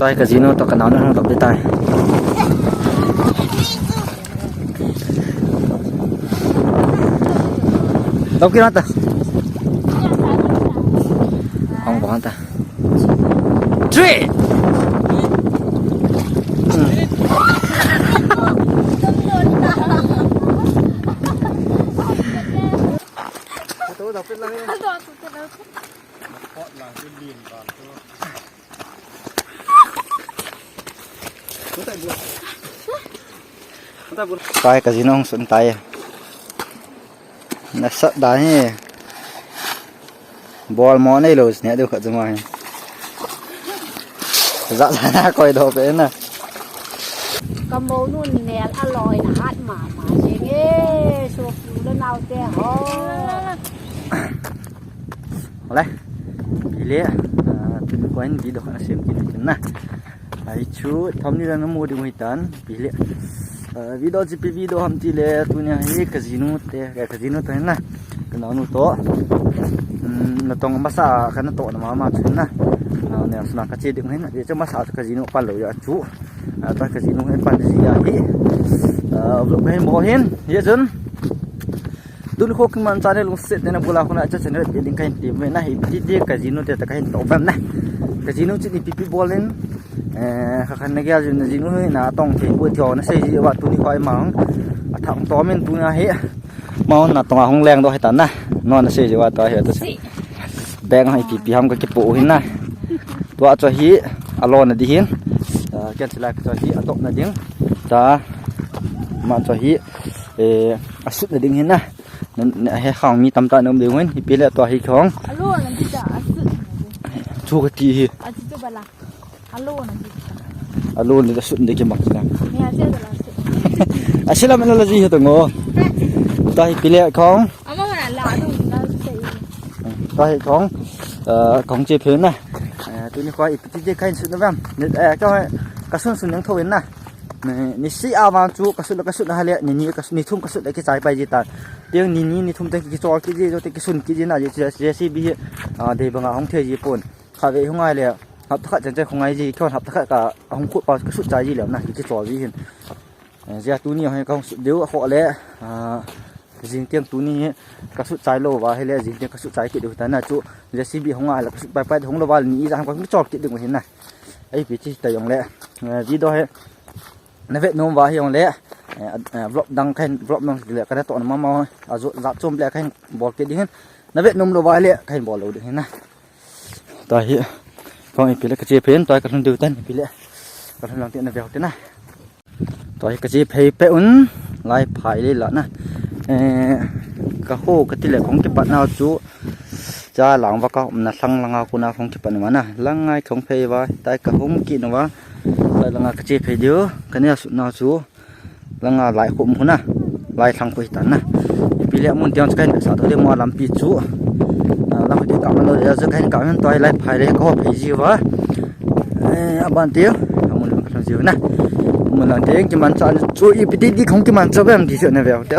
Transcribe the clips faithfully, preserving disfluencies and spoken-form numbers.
Tua hi ka jinu toh ka naonu hung dop ding tai. Dop kit ta. Hung bol ta. Three. Hmm. Tua hi ka jinu hung sun tai. Nasat dan hi. Bol mo nei lou, ne deu khat jama hi. Za za na koi do pe na. Ka mounu nel a loi na hat mama jeng e, sopi u le naote ho. Ole. Ipi le, ah, tuni koi hin video khat na sem kit na. Ahi chu, thumbnail a na mu ding u hitan, ipi le. Ah, video chu ipi video ham ti le, tunia hi ka jinu te, ka, ka jinu toh hin na. Ka naonu toh. Hmm, natong masa ka natoh na mama chu hin na. Ah, ne, suna ka che ding u hin na. Hichu masa chu ka jinu pan lou jeh a chu. Ah, tua ka jinu hin pan jeh a hi. Ah, vlog ka hin bol hin. Hichun. Tuni kho kimanchah le lungset tah in abul a kon a hiche channel pe ding kahin tem uve na, ipi ti ti ka jinu te toh kahin toh uvem na. Ka jinu chu ipi ipi bol in, eh, kha khan na gel jin na jinu hi natong thei poi ti ho na sei ji uva tuni kho ima hung. Athah hung tom in tunia hi. Ima hung natong a hung leng doh hitan na. Nona sei ji uva tua hi tua chu. Bag a ipi ipi ham ka kipoh u hin na. Tua chu hi alona ding hin. Ah, ken chu la chu hi atopna ding. Cha. Ama chu hi, eh, asutna ding hin na. Na, na, he khang mi tamtah na um ding hin, ipi le tua hi khong. Alona ding ta, asut. Chu kati hi. Achu chu bala. Alona ding ta. Alona ding asut ding kimak na. Ni achu bala asut. Asila mena la ji he to ngo. Tua hi ipi le khong. Ama mana la dong na sei. Tua hi khong, eh, khong che phei na. Eh, tuni kho ipi ti ti kahin sut na vem. Ni, eh, ka, ka sun sun nang tho in na. Ni, ni si a vang chu ka sut, ka sut na hale, ni ni ka sut, ni thum ka sut le kichai pai ji ta. Tiang ni ni, ni thum te kichol kit ji, jo te kisun kit ji na ji, J C B hi, ah, dei banga hung thei ji pon. Kha ve hung ngai le, hapta khat chen chen hung ngai ji, khon hapta khat ka hung khut pa ka sut chai ji le na, kichol ji hin. Eh, jia tuni hi ka hung sut diu, a kho le, ah, jing tiang tuni ka sut chai lou va, hile jing tiang ka sut chai kit diu ta na chu, J C B hung ngai le ka sut pai pai hung lou va, ni i jang ka hung chol kit ding hin na. Ipi ti ta jong le, eh, video hi. Na vet nom uva hi jong le, eh, eh, vlog dang kahin, vlog dang le ka natoh na mama, a jo, jat chom le kahin bol kit ding hin. Na vet nom lou uva le kahin bol lou ding hin na. Tua hi, kong ipi le ka che phei in, tua ka lhun diu tan, ipi le. Ka lhun lang ti na veu ti na. Tua hi ka che phei peh un, lai phai le la na. Eh, ka ho ka ti le kong kipat nau chu, Cha lang va ka umna lhang langa kona kong kipan uva na. Langa kong phei uva, tai ka hung kit uva. Tai langa ka che phei diu, ka neo sut nau chu. Langa lai khum huna. Lai lhang khu hitan na. Ipi le mun tiang chu kahin sa to le mo lampi chu. Ah, lang khu ti ka man lou le chu kahin ka man toi lai phai le ka ho phei ji uva. Eh, aban ti. Amun lang ka lhung ji u na. Amun lang ti kimanchah chu ipi ti ti kong kimanchah bem ti chu na veu te.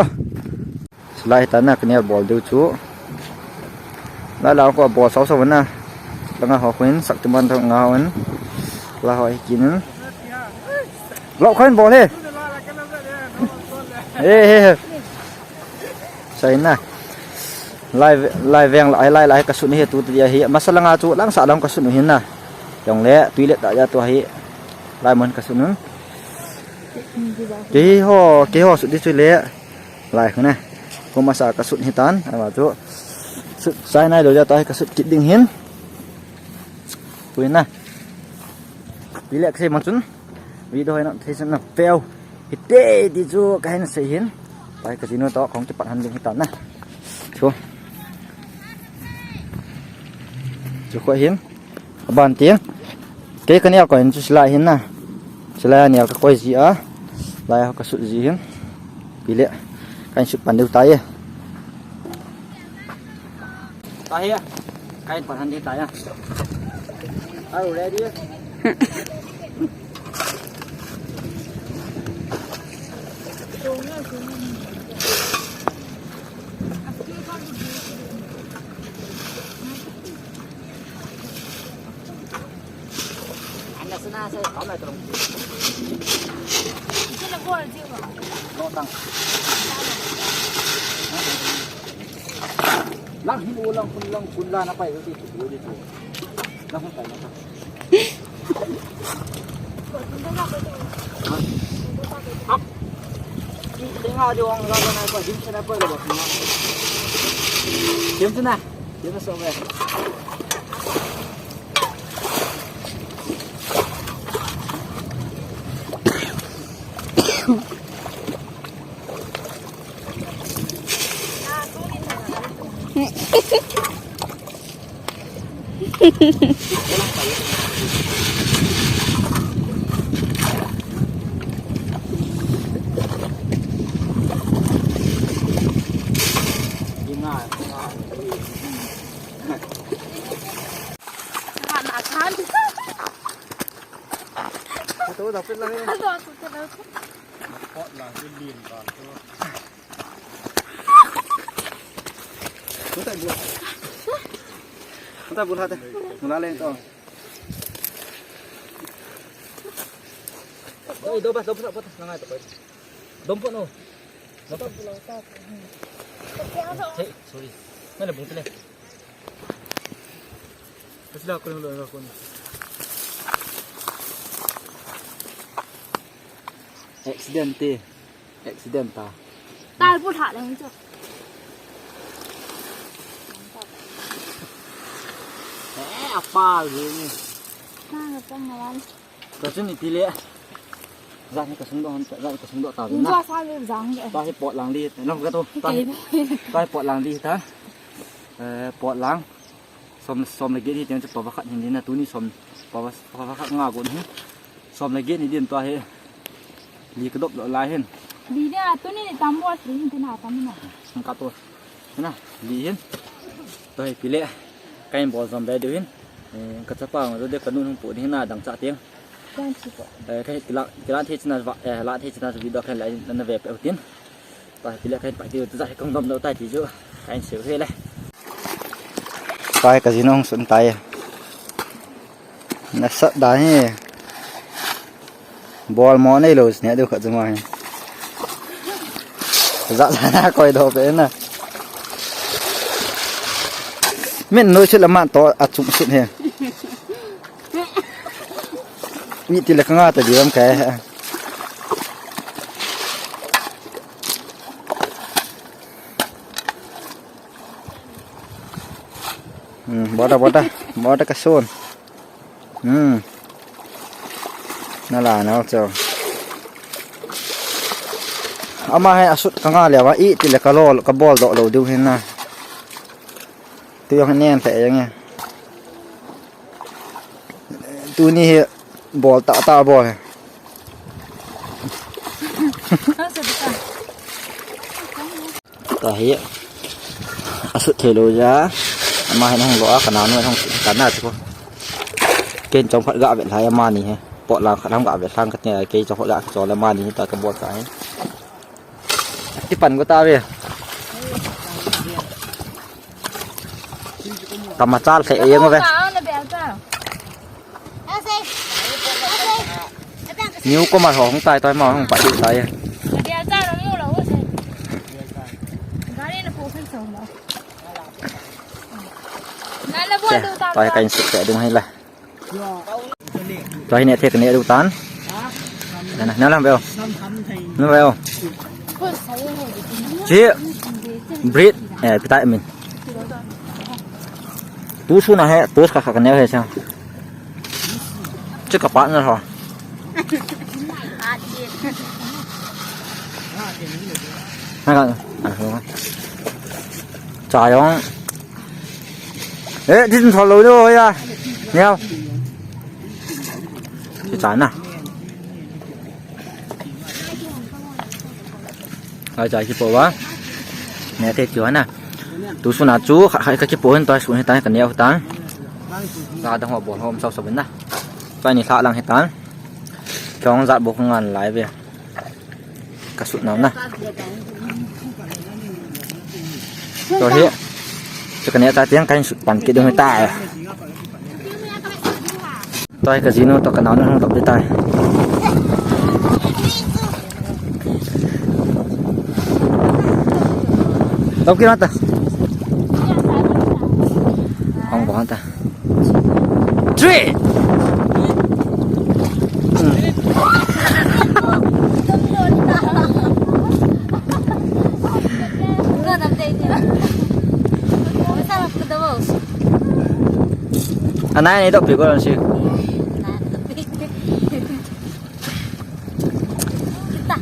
Silai hitan na ka neo bol diu chu. Lai la ko bol sau sau na. Langa ho khuin sak ti man thang nga un. La ho hi kin. Lo khuin bol he. He he he. Sai na. Lai lai veng lai lai lai ka sun hi tu ti hi. Masa langa chu lang sa lang ka sun hin na. Jong le tui le ta ja tu hi. Lai mon ka sun. Ke ho, ke ho su di chu le. Lai khu na. Ko masa ka sut hitan, ama chu. Sut sai nai lou ja ta hi ka sut kit ding hin. Pui na. Pi le ka sei mang chun. Video hi na thei san na veu. Hite ti chu kahin sei hin. Tai ka jinu toh kong kipat han ding hitan na. Chu. Chu kho hin. Aban ti. Kei ka neo koi in chu silai hin na. Silai a neo ka koi ji a. Lai ho ka sut ji hin. Pi le. Kahin sut pan diu tai. Tai a. Kahin pan han diu tai a. Are you ready? Lang hin u lang kun lang kun la na pai u ti tu di tu. Lang hin pai na. Up. Ti nga di ong la na pa din sa na pa la ba. Diam tu na. Diam na so ba. Ito, dapat lang yun. Ito, ito, ito. Pot lang, yung lin pa. Ito. Ito, ito. Ito, bulhat eh. Mula lang ito. Ito, ito, bas, ito, bas, ito, bas, ito, bas, ito, bas. Dompot, no? Dompot. Hey, sorry. Mana bung tu le? Kasi dah aku yang dulu, aku ni. Accident ti. Accident ta. Tal pun hak dah itu. Eh, apa lagi ni? Nah, apa ngawan? Ka chun ipi le. Jan hi ka sung doh, jan hi ka sung doh ta vin na. Jan sa le jang le. Tua hi pot lang li, lam ka tu. Tua hi, tua hi pot lang li ta. Eh, pot lang. Som, som le get hi tiang chu pava khat hin di na tuni som, pava, pava khat nga gon hi. Som le get ni din tua hi. Li ka dop lo lai hin. Li dia tuni ni tam bo si hin tina tam na. Sung ka tu. Na, li hin. Tua hi ipi le. Ka hin bol jom be diu hin. Eh, ka chapa ngol de ka nun hung pu ding na dang cha tiang. Kan chi ko. Eh, ka hi kila, kila thei china va, eh, la thei china video kan la na ve pe utin. Tua hi ipi le ka hin pa ti u tu ja hi kong dom lo tai ti ju. Ka hin seu he le. Pai ka jin ong sun tai. Nasat dan hi. Bol mo nei lo sne du kha juma hi. Za za na koi do pe na. Min noi chila man to a chung sut he. Ni ti le ka nga ta di ram ka he. Hmm, bota, bota, bota ka sun. Hmm. Na la na cho. Ama he asut ka nga le wa i ti le ka lol ka bol do lo diu hin na. Tu yang nen te yang e. Tuni hi bol ta ta bol he. Tua hi. Asut thei lo ja. Ama hin hung lo a ka nanu hung ka na chu. Ken chom khat ga ve lai ama ni he. Pot lang khat hung ga ve lang ka te ke chom khat ga cho le ama ni ta ka bol ta he. Ti pan ko ta ve. Tama chal thei e ngo ve. New comer ho hung tai toi ma hung pa diu tai. Toi ka in suk te dung hi la. Toi hi ne the ka ne diu tan. Na na lam veo. Na veo. Chi bread eh pitai min. Tu su na he, tu kha kha ka ne he cha. Chu ka pa na ho. Na ka, a, ho. Cha yong. Eh, din thol lo lo ya. Niao. Chu cha na. Ai cha ki po wa. Ne te ki wa na. Tu su na chu, kha, kha, ka ki po hin tu su ni ta ka ne ta. Ka dang ho bo ho um sau sau na. Tua ni hla lang hi tan. Kong jat bok ngan lai ve. Ka sut nau na. Tua hi. Chu ka ne ta tiang ka hin sut pan kit ding hi ta. Tua hi ka jinu toh ka naonu hung dop ding tai. Dop kit ta. Hung bol ta. Three. Hmm. Anai nei dop pi ko si.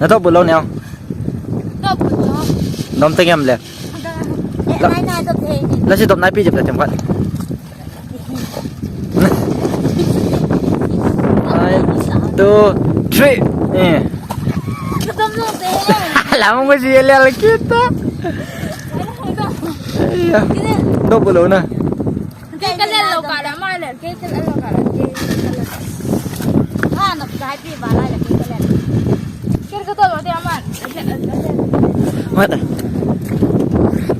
Na dop bu lou neo. Dop bu lou. Nom te ngem le. Eh, la, nai, nai, dop te. La si dop nai pi jep le tem khat. One, two, three. Eh. Dop nom te. La mo si le la kita. Iya. Dop bu lou na. Kei ka lel lou ka la, ma lel, kei ka lel lou ka la, kei ka lel. Ha, na ka pi ba la, kei ka lel. Kei ka to lo de aman. Mata.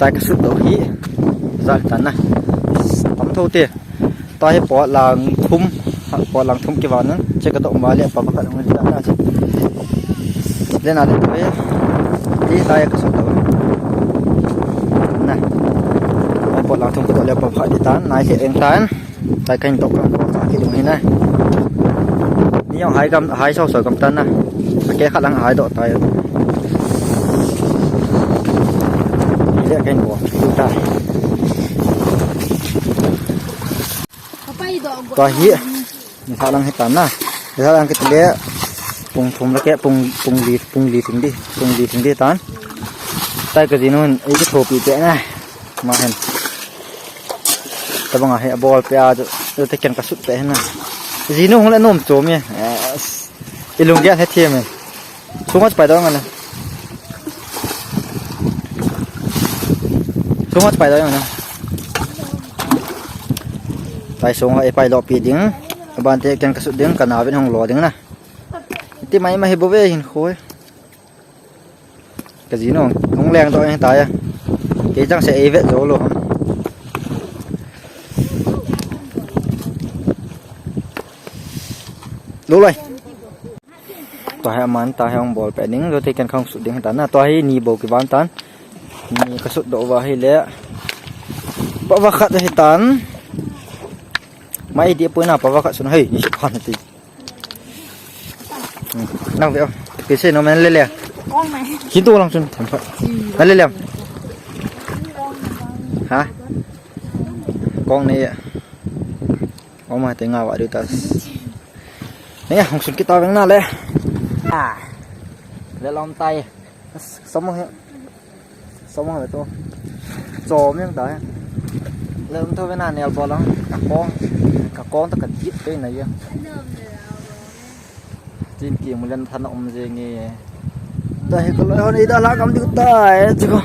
Tai ka sut do hi. Jal tan na. Tam tho te. Tai hi pot lang thum. Pot lang thum ki van na. Che ka to ma le pa ba ka ngai ta na. Le na le to e. Ti tai ka sut do. Na. Pot lang thum ka to le pa pha di tan. Nai he eng tan. Tai kahin to ka ko sa ki dung hi na. Ni jong hai gam, hai so so gam tan na. Ka ke khat lang hai do tai. Ni le kahin ko. Tu tai. Ka pai do go. Tua hi. Ni sa lang hi tan na. Ni sa lang kit le. Pung thum la ke pung, pung li, pung li thing di. Pung li thing di tan. Tai ka jinu hin, ei ki thopi te na. Ma hin. Tabang a hi a bol pe a, jo, jo te ken ka sut pe hin na. Jinu hung le nom chom e. Yes. I lunggel he thiam e. Sunga pai dong na. Sunga pai dong na. Tai sunga e pai lo pi ding. Aban te ken ka sut ding, ka na vin hung lo ding na. Ti mai ma hi bo ve hin khoi. Ka jinu, hung leng to ta ya. Kei chang se ei vet jo lo. Lo lai. Tua hi aman, tua hi hung bol pe ding, tua hi ken ka hung sut ding hi tan na, tua hi ni bou ki van tan. Ni ka sut doh uva hi le. Pava khat hi tan. Mai di pui na pava khat sun hei, ni si phan ti. Hmm, nang ve o. Pi se no men le le. Kong mai. Kin tu lang sun tham pha. Na le le. Ha? Kong ne ya. Oma te nga wa du ta. Nè, hung sun kit ta veng na le. Ah. Le lom tai. Som he. Som he to. Som yang ta. Le um to ve na nel bol lang. Ka kong. Ka kong ta ka dit pe na ya. Tin ki mu len than um je nge. Ta hi ko lo hon ida la kam diu ta e chu ko.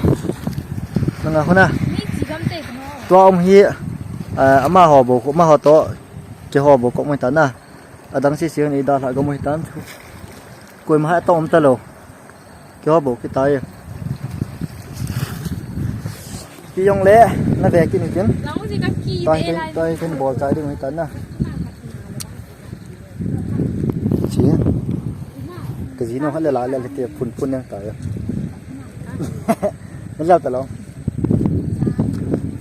Nanga hona. Tua um hi, eh, ama ho bo, ama ho to, ke ho bo ko mai ta na. Adang si si hon ida la kam mai tan chu. Koima ha to um ta lo. Ke ho bo ki ta e. Ki jong le, na ve ki ni kin. Ta hi kin, ta hi kin bol chai ding mai ta na. Chi. Ka jinu hale la le te phun phun yang ta ya. Nalal ta lo.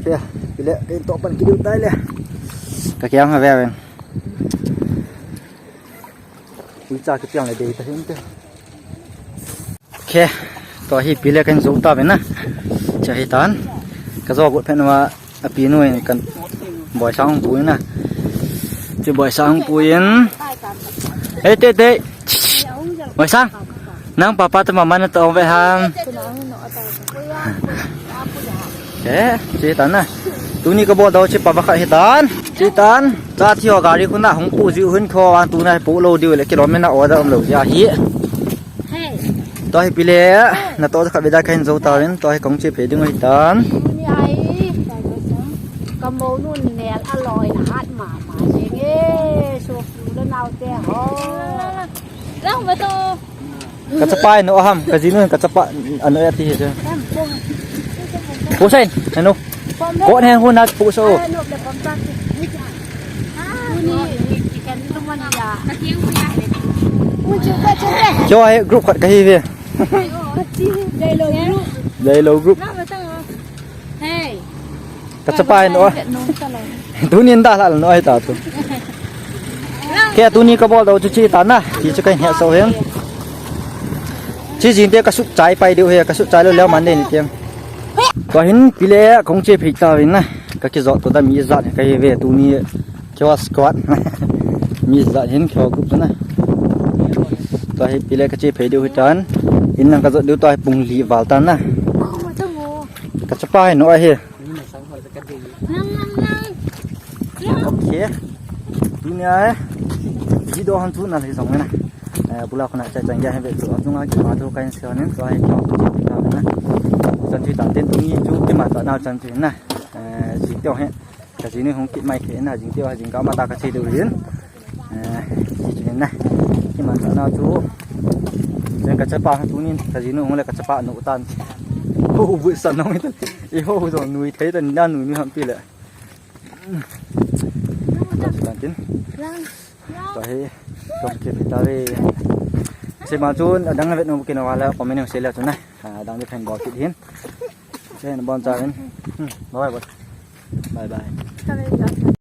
Ke, ile, ke to pan ki diu tai le. Ka kiang ha ve ve. Ui cha ki piang le dei ta hin te. Ok, tua hi pi le kan zo ta ve na. Cha hi tan. Ka zo gut phen wa a pi nu in kan Boisang pu in na. Chi Boisang pu in. Hey, te, te. Boisang. Nang papa te mama na to ve ham. Eh, chi tan na. Tuni ka bol dau chi pa va kha hi tan. Chi tan. Cha thi ho gari khun na hung pu ji hun kho an tu na pu lo diu le kilometer order um lo ja hi. Hey. Tua hi pi le, na to kha vida khan zo ta rin, tua hi kong che pe ding hi tan. Ni ai. Ka mo nun nel a loi na hat ma ma se nge, so pu le nau te ho. Lang ba to. Ka chapa no ham, ka jinu ka chapa ano ya ti hi. Pu sen, ano. Ko ne hu na pu so. Ni. Kyo hai group khat kahi ve. Jailo group. Kachapa hin o. Tunin dalha lou ahi ta tu. Kei tuni kabol dou chu chi ta na. Ti chu kahin hetsah hin. Chi jing te kasut chai pai diu hi, kasut chai lou leu man ding tiang. Tua hin pile kong che phei ta vin na. Kakijot to da mi jat kahi ve tuni. Keiho squad. Mi jat hin keiho group na. Tua hi pile kache phei diu hi tan. In lang kajot diu tua hi pung li val tan na. Kachapa hin o ahi. Okay. Tunia video hon chu nalai jong na. Eh, bula khona chai chang ya hin ve chu. Achunga kima thu kahin seiyin tua hi keiho chu na. Chan chu tan tin tuni chu kima cha na chan chu na. Eh, jing teu hi. Kajinu hung kit mai thei na, jing teu, jing kah ma ta kache diu hin. Eh, ji chu hin na. Kima cha na chu. Jen kachapa tunin, kajinu hung le kachapa nu tan. Ho bu sa nong ita. I ho ho jong nui thei tan na nui nui ham pi le. Tan tin. Tua hi, tua ke pi ta ve. Sima chun, adang na vet nu kina wala, comment sei la chun na. Ah, adang di phen bol kit hin. Chen bon cha hin. Hmm, bye bye. Bye bye.